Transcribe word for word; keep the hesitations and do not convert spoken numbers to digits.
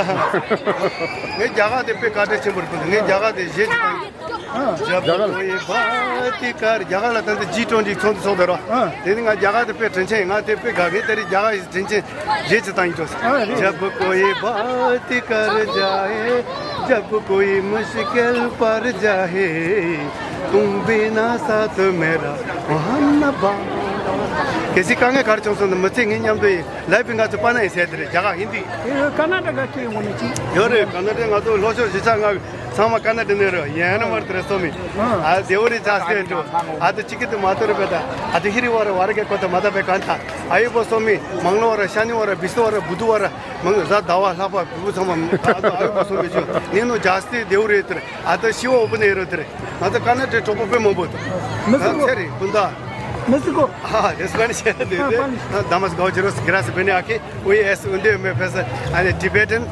ངས་རྒྱ་གར་དེ་དཔེ་བཀའ་དྲིན་ཆེན་པོ་རེད། ངས་རྒྱ་གར་དེ་གཞས་ཅིག་བཏང་། ཨ། རྒྱ་གར་ལ། རྒྱ་གར་ལ་ད་ལྟ་ཇི་ཊོན་ཊི་ཚོགས་འདུ་ཚོགས་བསྡད་རོགས། ཨ། དེ་ནི་ང་རྒྱ་གར་དེ་དཔེ་དྲིན་ཆེན། ང་དེ་དཔེ་དགའ། ངས་དེ་རིང་རྒྱ་གར་ཡི་དྲིན་ཆེན་གཞས་ཅིག་བཏང་ཡིན་ཅོ། ཨ། རེད། जब कोई बात कर जाए, जब कोई मुश्किल पड़ जाए, तुम बिना साथ मेरा होना बा। གལ་སྲིད་དཀའ་ངལ་ག་རེ་བྱུང་སོང་ན་མི་ཚེ་ངའི་མཉམ་དུ་ཡིན། ལའི་ཕི་ང་ཚོ་པ་ན་ཡིན་ཟེར་དེ་རེད། རྒྱ་གར་ཧིན་དི། ཨེ། ཀ་ན་ཌ་ག་སྐད་ཡོང་ནི་ཅི། ཡོད་རེད། ཀ་ན་ཌ་ང་ཚོ་ལྷོ་ཕྱོགས་གཞིས་ཆགས་ལྔ་ཚང་མ་ཀ་ན་ཌ་ནས་རེད། ཡན་ན་མར་དེ་རེད་སོ་མི། ཨ། ཨ་དེ་འོ་རེད་ཅག་སེ་འགྲོ། ཨ་དེ་ཅི་གི་དེ་མ་ཏོ་རེད་པ་ད། ཨ་དེ་ཧི་རི་བ་ར་བ་ར་གེ་ཀོ་ད་མ་ད་པེ་གང་ཐ། ཨ་ཡོ་པ་སོ་མི། མང་ལོ་བ་ར་ཤ་ནི་བ་ར་བི་སྟོ་བ་ར་བུ་དུ་བ་ར། མང་གཟའ་ཟླ་བ་ལྷག་པ་བུ་བུ་ཚང་མ་ཨ་དེ་ཨ་ཡོ་པ་སོ་མི་ཅུ་ནི་ནོ་ཇ་སྟི་དེ་འོ་རེད་དེ་རེད། ཨ་ད་ཤི་བ་འོ་པ་ནས་རེད་དེ་རེད། ང་ཚོ་ཀ་ན་ཌའི་གྲོགས་པོ་དཔེ་མང་པོ་འདུག་མི་སྲིད་གོ། ཚེ་རིང་ཀུན་ད། མི་སྲིད་གོ། ཨ་དེ་སུ་ཀ་ནི་ཤེས་དེ་ཨ་དེ་པ་ནི། ཨ་དམ་སྒོ་ཇི་རོ་སི་གི་ར་སི་བེ་ནི་ཨ་ཁེ། ཨོ་ཡེ་ཨེ་སི་ཨུན་དེ་མེ་ཕེ་སི་ཨ་ནི་ཊི་བེ་ཊན།